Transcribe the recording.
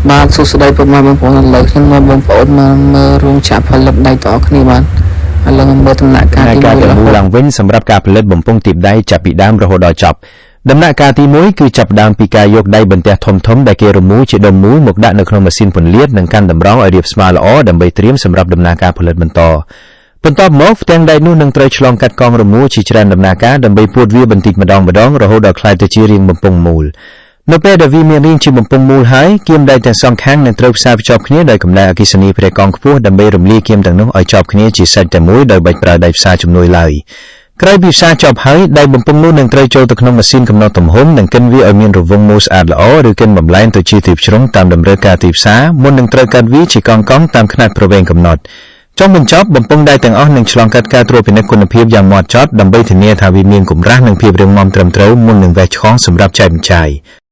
បាទសួស្តីពុកម៉ែបងប្អូនឥឡូវខ្ញុំមកបងប្អូនមកមើលរោងចក្រផលិតដែកទាំងអស់គ្នាបាទឥឡូវមកមើលដំណាក់កាល ដំ ទី ណើរការ 1រហូត ទាំងមូលឡើងវិញសម្រាប់ការផលិតបំពង់ទីបដៃចាប់ពីដើមរហូតដល់ចប់ដំណាក់កាលទី1គឺចាប់ផ្ដើមពីការយកដៃបន្ទះធំៗដែលគេរមូរជាដុំមូលមកដាក់នៅក្នុងម៉ាស៊ីនពន្លាតនិងកាន់តម្រងឲ្យរាបស្មើល្អដើម្បីត្រៀមសម្រាប់ដំណើរការផលិតបន្តបន្ទាប់មកផ្ទាំងដែកនោះនឹងត្រូវឆ្លងកាត់កង់រមូរជាច្រើនដំណាក់កាលដើម្បីពួតវាបន្តិចម្ដងម្ដងរហូតដល់ក្លាយទៅជារាងបំពង់មូលនៅពេលដែលវាមានរាងជាបំពង់មូលហើយគៀមដែកទាំងសងខាងនឹងត្រូវផ្សារភ្ជាប់គ្នាដោយកម្ដៅអគ្គិសនីប្រេកង់ខ្ពស់ដើម្បីរំលាយគៀមទាំងនោះឲ្យជាប់គ្នាជាសាច់តែមួយដោយបាច់ប្រើដែកផ្សារជំនួយឡើយក្រោយពីផ្សារជាប់ហើយដែកបំពង់នោះនឹងត្រូវចូលទៅក្នុងម៉ាស៊ីនកំណត់ទំហំនិងកិនវាឲ្យមានរង្វង់មូលស្អាតល្អឬកិនបំលែងទៅជាទីជ្រុងតាមតម្រូវការទីផ្សារមុននឹងត្រូវកាត់វាជាកង់ៗតាមខ្នាតប្រវែងកំណត់ចុងបញ្ចប់បំពង់ដែកទាំងអស់នឹងឆ្លងកាត់ការត្រួតពិនិត្យគុណភាពយ៉ាងហ្មត់ចត់ដើម្បីធានាថាវាមានកម្រាស់និងភាពរឹងមាំត្រឹមត្រូវមុននឹងវេះឆ្កងសម្រាប់ចែកចាយ។